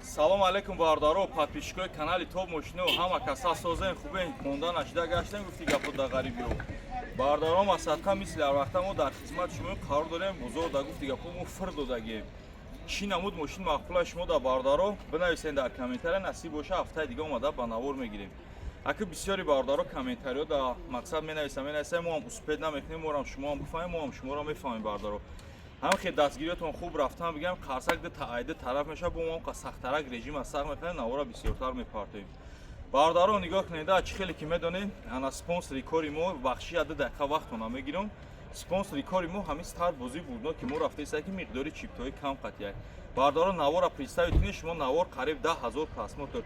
Салом алейкум, бародаро, подписчикои канали Топ Мошино. Ҳама каса созем, хубем? Монда нашида гаштем, гуфти гапо да ғарибиё. Бародаро, масадқа, мисли ҳар вақта мо дар хизмати шумо қарор дорем. Бозор да, гуфти гапо, мо фир додагем. Чӣ намуд мошин маъқула шумо да, бародаро, бинависен дар комментария. Насиб боша, ҳафтаи дига омада ба навор мегирем. Аки бисёри бародаро комментариё да мақсад менависам, менависам, мо ҳам успеть намекунем. Морам шумоам бифаҳмем, мо ҳам шуморо мефаҳмем, бародаро. Ҳам хел дастгириётон хуб рафтан бигам, қарсак ду таайду тараф мешавад, бо мо сахтарак режима сахт мекунем, навора бисёртар мепартоем. Бародаро, нигоҳ кунед, чӣ хеле ки медонед, ана спонсори кори мо, бахши 2 дақиқа вақтона мегирам, спонсори кори мо ҳамин стар бозӣ бурдно, ки мо рафтаиста, ки миқдори чиптҳои кам қатияй. Бародаро, навора представить кунед шумо, навор қариб 10 000 просмотр,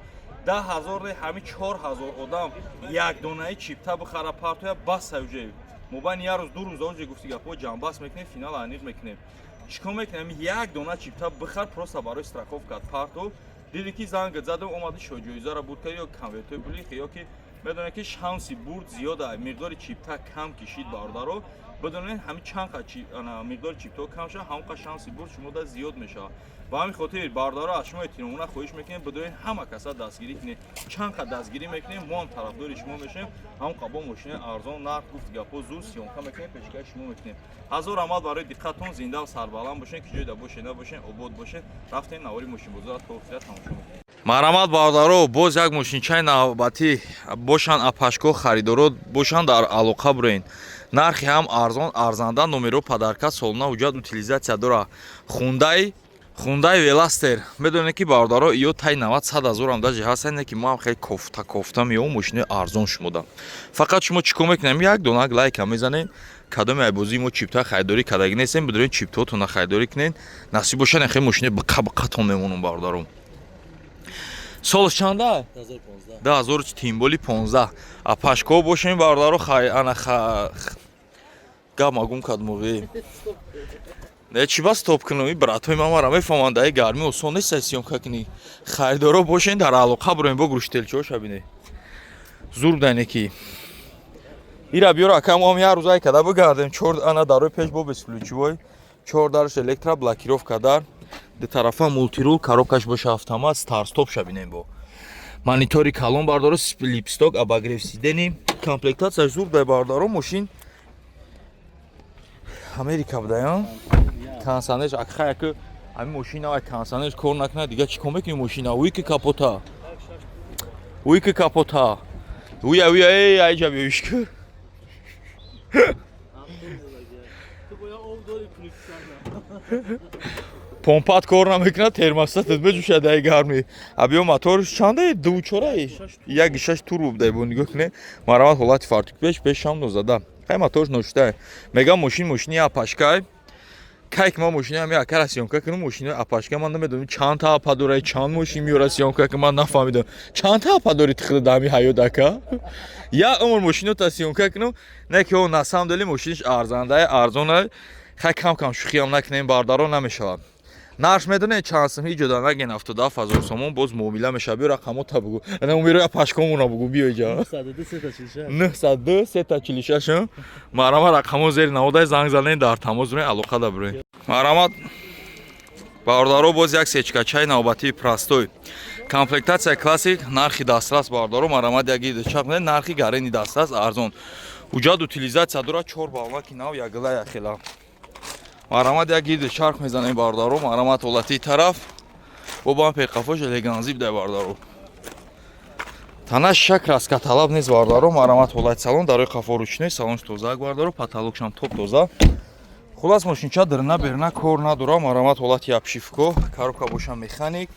10 000 не, ҳамин 4000 одам як донаи чипта бихара, партоя, бас саюҷе мобайни як рӯз, 2 рӯз оҷе, гуфти гапҳо, ҷамъбаст мекунем, финал аниқ мекунем. Чӣ кор мекунем? Як дона чипта бихар, просто барои страховка парто. Диди ки занг задам, омади, шоҷоизаро бурд кард ё конвертои пули, ё ки медонед, ки шанси бурд зиёда. Миқдори чипта кам кишид, бародаро, бидонед, ҳамин чанд миқдори чиптаҳо кам шавад, ҳамон қадр шанси бурд шумода зиёд мешавад. Ба ҳамин хотир, бародаро, аз шумо эҳтиромона хоҳиш мекунем, бидонед, ҳама каса дастгирӣ кунед. Чанд қад дастгирӣ мекунем, мо ҳам тарафдори шумо мешавем, ҳамон қад бо мошинаи арзон нарх, гуфти гапҳо, зуд съёмка мекунем, пешкаши шумо мекунем. Ҳазор раҳмат барои диққатон. Зиндаву сарбаланд бошед, ки ҷойда бошед, набошед, обод бошед. Рафтем, навори мошинбозора то охира тамошо мекунем. Марҳамат, бародаро, боз як мошинчаи навбатӣ бошанд. Апашко харидоро бошанд, дар алоқа бурен. Нархи ҳам арзон, арзанда, номеро подарка, солона ҳуҷҷат, утилизация дора. Хундай Веластер. Медонед ки, бародаро, ё тай 90 100 ҳазорам даже ҳастанд, не ки мо ҳам хеле кофта кофта меём, мошинои арзон шумода. Фақат шумо чӣ кор мекунем? Як донак лайка мезанед. Кадоме айбозии мо чипта харидорӣ кардагӣ нестем, бидоред, чиптаотона харидорӣ кунед. Насиб бошад, хеле мошинои биқа биқатон мемонам, бародаро. Солаш чанда? 2015. 2000, тимболи 15. Апашко бошем, бародаро, хай ана ха гап магум кад муғи. Не, чӣ ба стоп кунам? И братои ман мара мефаҳманд, даи гармӣ осон нест съёмка кунӣ. Харидоро бошен, дар алоқа буроем. Бо груштелчиҳоша бинед, зур дане ки ира биёр, ака, мо ҳам як рӯз ай када бигардем. Чор ана дарои пеш бо бесключевой, чор дарш электро, блокировка дар ду тарафа, мультируль, коробкаш боша автомат, старт-стоп ша бинем, бо монитори калон, бардоро, липсток, обогрев сидений, комплектация зур дай, бардаро. Мошин Америка буда, консанеш акхая ки ҳамин мошина ай консанеш кор накунад, дига чӣ кор мекунӣ мошина? Уи ки капота, уи ки капота, уя, уя, эй, айҷа биёиш ки. Ту бояд об дори кунӣ. Помпат кор намекунад, термостатат беҷӯшад ай гармӣ. А биё, моторш чанде? Ду чораи 1,6 турбо будай. Бо нигоҳ кунед, марамат, ҳолати фартук пеш пешам нозада, хай моторш ноштай. Мегам, мошин мошини апашкай. Кай ки ман мошини ҳами акара съёмка кунам, мошини апашка, ман намедонам чанд та апа дорай, чанд мошин меёра съёмка кунам, ман нафаҳмидам чанд та апа дори тихда дами ҳаёт, ака. Як умр мошинота съёмка кунам, не ки о, на самом деле мошиниш арзандае, арзонай. Хай, кам кам шӯхиам накунем, бардаро, намешавад. Нарх медонед чанд сум? Ҳеҷ ҷода наген, 77 000 сомон, боз муомила мешавад. Биё, рақамо та бугу, ана умеро пашкомона бугу, биё иҷа. 902 346. 902 346. Марҳамат, рақамо зери наводай, занг занед, дар тамос бирен, алоқа да бирен. Марҳамат, бародаро, боз як сечкачаи навбатии простой, комплектация классик, нархи дастрас. Бародаро, марҳамат, як гида чақ, нархи гарени дастрас, арзон, ҳуҷҷат, утилизация дорад, чор баллаки нав, ягила яхела. Марҳамат, як гирди чарх мезанем, бародаро. Марҳамат, ҳолати тараф бо бам пеқафош элеганзиб дай, бародаро. Тана шак раскаталаб нест, бародаро. Марҳамат, ҳолати салон, дарои қафо ручной, салонш тозаак, бародаро, потолокшам топ тоза. Хулас, мошинча дирна берна кор надора. Марҳамат, ҳолати обшивко, коробка боша механик.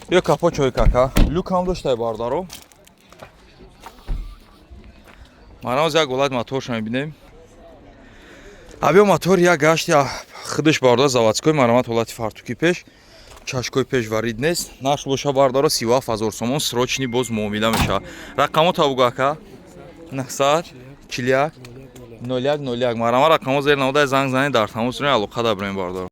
Ё капо чой кака, люкам доштай, бародаро. Марҳамат, як ҳолат моторша мебинем. Абиё, мотор як гашти худаш, бародар, заводской. Марҳамат, ҳолати фартуки пеш, чашкои пеш варид нест. Нарх боша, бародаро, 37 000 сомон, срочный, боз муомила мешавад. Рақамо табугу, ака. 941 01 01. Марҳамат, рақамо зери наводай, занг занед, дар тамос рӯи алоқа да бирем, бародаро.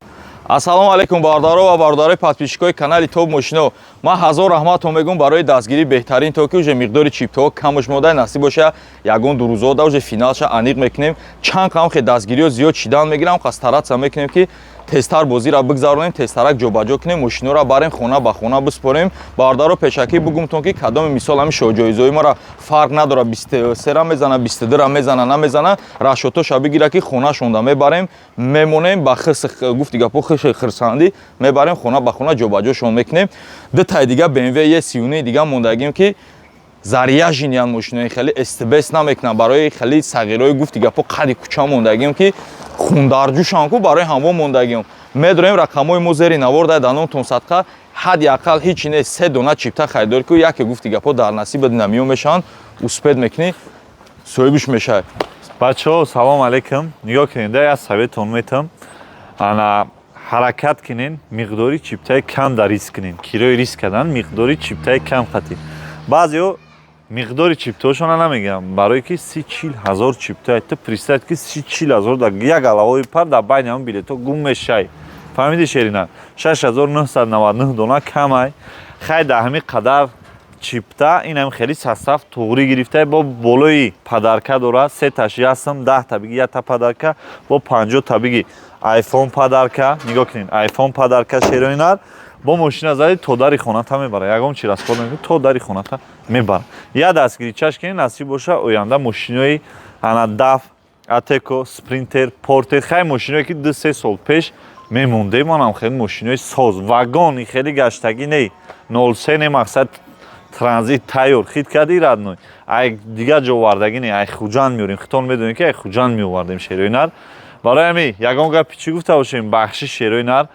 Ассалому алайкум, бародаро ва бародарои подписчикои канали Топ Мошино. Ман ҳазор раҳматон мегӯм барои дастгирии беҳтарин, то ки уже миқдори чиптаҳо камош модай. Насиб боша, ягон 2 рӯзода уже финалша аниқ мекунем. Чанд қам хе дастгириҳо зиёд шидан мегирам, қас стараться мекунем, ки Тезтар бозиро бигзаронем, тезтарак ҷобаҷо кунем, мошиноро барем, хона ба хона биспорем. Бародаро, пешакӣ бугумтон, ки кадоми мисол ҳами шоҳҷоизои мара фарқ надорад, 23-ра мезана, 22-ра мезана, намезана, расчётоша бигира, ки хонашонда мебарем, мемонем, ба хис гуфти гапо, хиши хирсандӣ мебарем, хона ба хона ҷобаҷошон мекунем. Дутай дига BMW E39 дига мондагим, ки заряженныян, мошинои хеле стбс намекунам, барои хеле сағирои гуфти гапо қади кӯча мондагим, ки хундарҷӯшан ку, барои ҳамво мондагим. Медорем, рақамҳои мо зери навор дай даномтон садқа. Ҳадди ақал ҳичи не, се дона чипта харидорӣ ку, яке гуфти гапо дар насибат намиё мешаванд, успеть мекунӣ, соҳибиш мешавад. Бачаҳо, салом алейкум. Нигоҳ кунед, да, як советон метам. Ана, ҳаракат кунен, миқдори чиптаи кам дар риск кунен. Кирои риск кардан миқдори чиптаи кам қатӣ. Баъзеҳо миқдори чиптаҳошона намегирам, барое ки 30-40 ҳазор чипта, ту представь, ки 30-40 ҳазор дар як алавои пар дар байни ҳамн билетҳо гум мешай. Фаҳмиди, шерина? 6999 дона камай. Хай, дар ҳамин қадар чипта инам хеле состав туғрӣ гирифта, бо болои подарка дора, сеташ ясм, 10-та биги, якта подарка, бо 50-та биги, айфон подарка. Нигоҳ кунед, айфон подарка. Шероинар, бо мошина зади, то дари хоната мебара, ягон чи расход намекунӣ, то дари хоната мебара. Я дастгирӣ чаш кунед, насиб боша, оянда мошинои ана даф, Атеко, Спринтер, Портер, хай, мошиное ки 2-3 сол пеш мемондем, манам хеле мошинои соз, вагони хеле гаштагӣ не, 03 не, мақсад транзит тайёр, хит кади, родной, ай дигар ҷо овардагӣ не, ай Хуҷанд меорем. Хитон медонем, ки ай Хуҷанд меовардем, шерои нар. Барои ҳамин ягон гапи чӣ гуфта бошем, бахши, шерои нар,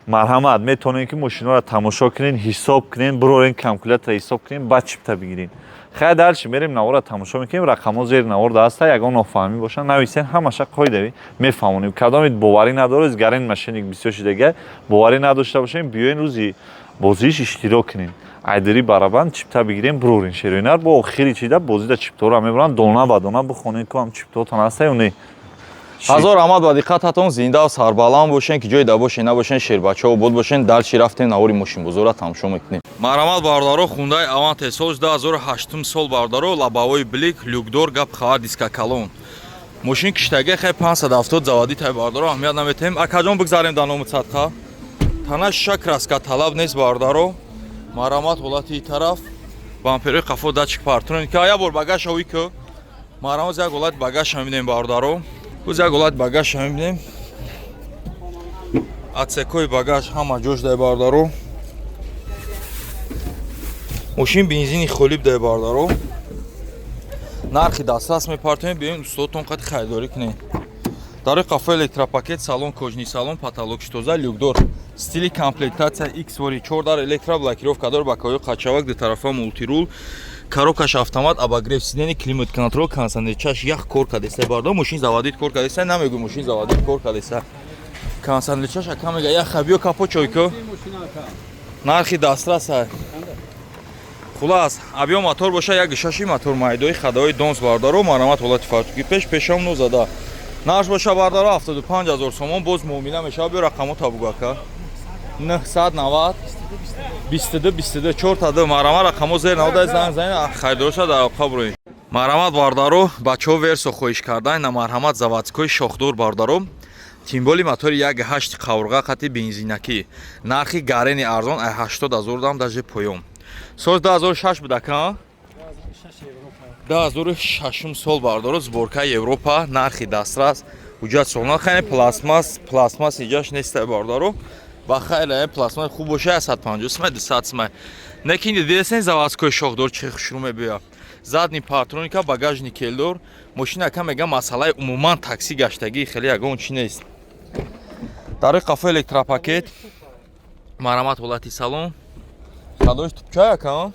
марҳамат, метавонем, ки мошиноро тамошо кунен, ҳисоб кунен, бирорен, калькулятора ҳисоб кунен, баъд чипта бигирен. Хай, дальше мерем, навора тамошо мекунем. Рақамҳо зери навор даста. Ягон нофаҳмӣ боша, нависен, ҳамаша қоидави мефаҳмонем. Кадомит боварӣ надоред, гарен мошенник бисёр шидага, боварӣ надошта бошем, биёен, рӯзи бозиш иштирок кунем, айдири барабан чипта бигирем, бирорен, шероинар. Бо охири чида бозида чиптаро мебаранд, дона ба дона бихонед, ку ҳам чиптаотон ҳаста ё не. Ҳазор раҳмат ба диққататон. Зиндаву сарбаланд бошен, ки ҷое да бошен, набошен, шербачаҳо обод бошен. Дальше рафтем, навори мошинбозора тамошо мекунем. Марҳамат, бародаро, Хундай Аванте, соли 2008 сол, бародаро, лобовой блик, люкдор, гап хавар, диска калон, мошин киштаге, хай, 570 заводить ай, бародаро, аҳамият наметаҳем. Акаҷон, бигзарем дар номи садқа. Тана шиша краска талаб нест, бародаро. Марҳамат, ҳолати и тараф, бамперои қафо, датчик парктроника. Я бор багажа ӯй ку. Марҳамат, як ҳолати багажа мебинем, бародаро. Боз як ҳолати багажа мебинем. Отсекои багаж ҳама ҷош дай, бародаро. Мошин бензини холиб дай, бародаро. Нархи дастрас мепартоем, биёем, устодтон қати харидорӣ кунед. Дарои қафо электропакет, салон кожаный салон, потолокш тоза, люкдор, стили комплектация X вори, 4 дар электро, блокировка дор, боковой қачавак, ду тарафа мультируль, коробкаш автомат, обогрев сидений, климат контроль, кондиционерчаш ях кор кардеса, бардор. Мошин заводить кор кардеса, намегӯй, мошин заводить кор кардеса, кондиционерчаш ака мега яха. Биё, капо чойко. Нархи дастраса. Хулас, объём мотор боша 1,6, мотор майдои хадои донс, бардаро. Марҳамат, ҳолати фартуки пеш, пешам нозада. Нарх боша, бардаро, 75 ҳазор сомон, боз муомила мешава. Биё, рақамо бугу, ака. 990 22 22 4 марҳамат, рақамо зер навода, занг занед, харидороша дар алоқа бироед. Марҳамат, бардаро, бачаҳо Версо хоҳиш кардан на. Марҳамат, заводской шохдор, бардаро, тимболи мотори 1,8 қаврға қати бензинакӣ, нархи гарени арзон, ай 80 ҳазор дам даже поён. Соли 2006 буд, ака, 2006 сол, бардоро, сборкаи Европа, нархи дастрас, ҳуҷҷат солна, хайне, пластмасс, пластмасс иҷаш неста, бардаро. Ба хайр, пластмасс хуб боша, 150 сумай, 200 сумай. Некин дидесен, заводской шохдор чи хушрӯ мебиёяд. Задний парктроника, багажник келдор. Мошина, ака, мега, масъалаи умуман такси гаштагӣ хеле ягон чи нест. Дарои қафо электропакет. Марҳамат, ҳолати салон, садош тупчай, ака.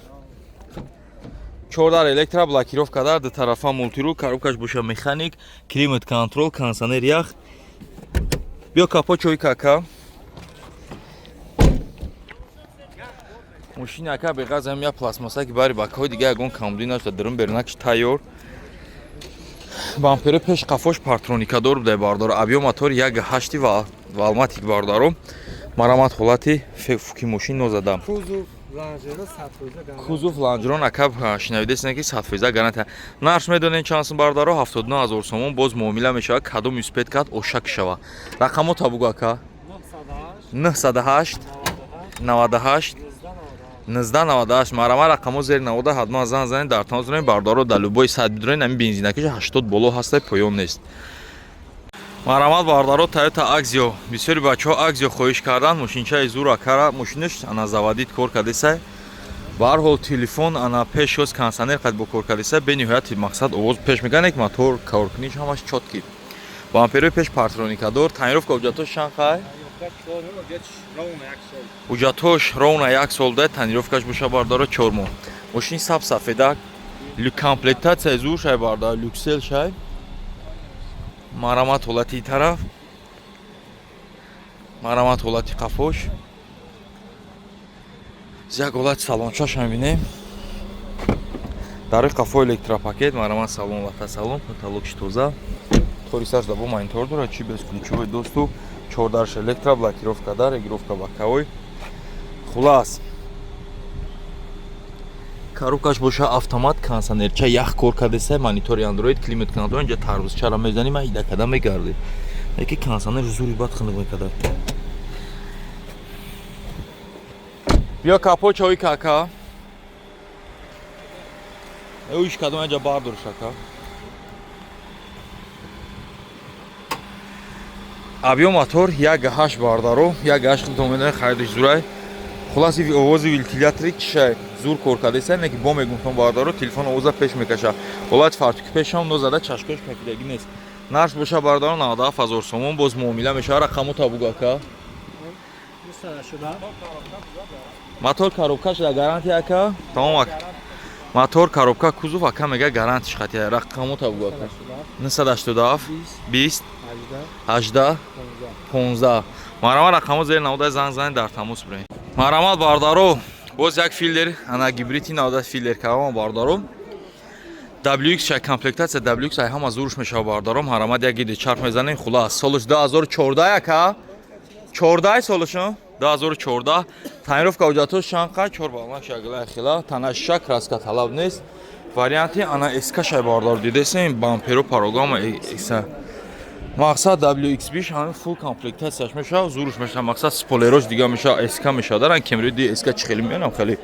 Чордар электро, блокировка дар ду тарафа, мультируль, коробкаш боша механик, климат контроль, кондиционер ях. Биё, капо чойка, ака. Мошини, ака, беғаз ҳам я пластмасса, ки бари бакҳои дига ягон камбудӣ нашуда, дурун берунакш тайёр. Бамперо пеш қафош парктроникадор будай, бардоро. Объём мотори 1,8 ва валматик, бародаро. Марҳамат, ҳолати фуки мошин нозада. Кузов лонжерон, ака, шинавидесина, ки 100% гарантия. Нарх медонед чанд сум, бародаро? 79 ҳазор сомон, боз муомила мешавад. Кадом успеть кард, ошак шава. Рақамо табугу, ака. 908 98 1998. Марама, рақамо зери навода, ҳатман зан занед, дар тамос дорем, бародаро. Дар любой сайт бидорен, ами бензинакиш 80 боло ҳаста, поён нест. Марҳамат, бародаро, Тойота Акзио. Бисёри бачаҳо Акзио хоҳиш кардан. Мошинчаи зур акара, мошинаш ана заводить кор кардесай. Ба ҳар ҳол, телефон ана пеш ёз, кондиционер қад бо кор кардесай, бениҳоят мақсад овоз пеш мекунад, мотор коркуниш ҳамаш чёткий. Бамперои пеш парктроникадор. Тонировка, ҳуҷҷатош чанд қай? Ҳуҷҷатош ровно як сол да, тонировкаш боша, бардаро, 4 моҳ. Мошини саб сафедак, комплектатсияи зур шай, бардар, люксел шай. Марҳамат, ҳолати ин тараф, марҳамат, ҳолати қафош. Як ҳолати салончаша мебинем. Дари қафо электропакет. Марҳамат, салон, лата салон, потолокши тоза, тори сарш да бо монитор дорад, чи бесключевой доступ, чордарш электро, блокировка дар, регулировка боковой. Хулас, коробкаш боша автомат, кондиционерча ях кор кардеса, монитори андроид, климат контрол. Инҷа тарбузчара мезанӣ, ма ида када мегарди, яки кондиционер зури бад хунук мекарда. Биё, капо чои кака уш кадом инҷа бардор, шака. Объём мотор 1,8, бардаро, 1,8. Худтон медонед, харидаш зурай. Хулас, овози вентилятори чишай зур кор кардеса, не ки бо мегумтон, бардаро, телефон овоза пеш мекаша. Ҳолати фартуки пешам нозада, чашкош кафидагӣ нест. Нарх боша, бардаро, 97 ҳазор сомон, боз муомила мешава. Рақаму табугу, ака. Мотор, коробка шуда гарантия, ака, тамом, ака. Мотор, коробка, кузов, ака мега, гарантиш хатия. Рақаму табугу, ака. 987 20 18 15. Марҳамат, рақамо зери навода, занг занед, дар тамос бирем. Марҳамат, бардаро, боз як филдер, ана гибриди навода, филдер кавама, бардаро. WX шай, комплектатсия WX ай ҳама зуруш мешава, бардаро. Марҳамат, як гиди чарх мезанем. Хулас, солаш 2014, ака, 14 солаш 2014. Тонировка, ҳуҷҷатош чанд қай? Чор балмак шагла хила, танаша краска талаб нест. Варианти ана СК шай, бардаро, дидесем, бамперу парогама эса. Мақсад, WXB ҳамин фул комплектатсияш мешава, зуруш мешава. Мақсад, спойлерош дига мешава, СК мешава. Даран кемри ди СК чӣ хеле меёнам хеле.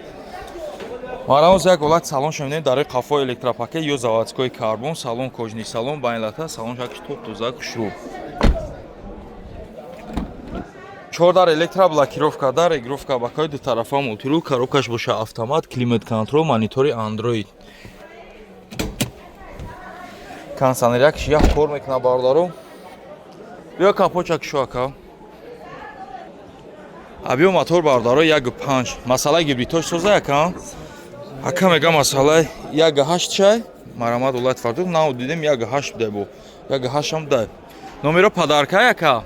Марамоз, як ҳолат салон шавинем. Дарои қафо электропакет ё заводской карбон, салон кожаный салон, байнлата салон шакли топ тоза, хушрӯ. Чордар электро, блокировка дар, регулировка боковой, дутарафа мультирул, коробкаш боша автомат, климат контрол, монитори андроид, кондиционер якш як кор мекунад, бародаро. Биё, капоча кушо, ака. Объём мотор, бародаро, 1,5. Масъалаи гибридтош соза, ака. Ака мега, масъалаи 1,8 чай. Марҳамат, ҳолати фартук нав дидем, 1,8 дай, бо 1,8 дай. Номеро подарка, ака,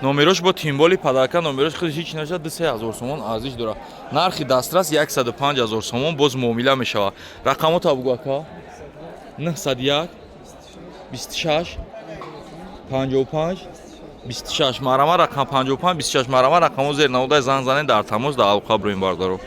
номерош бо тимболи подарка. Номерош худи ҳеч нашад, 2-3 ҳазор сомон арзиш дорад. Нархи дастрас 105 ҳазор сомон, боз муомила мешавад. Рақамота бугу, ака. 901 26 55 26. Марҳамат, рақам 55 26. Марҳамат, рақамо зер навода, занг занед, дар тамос, дар алоқа бироем, бародаро.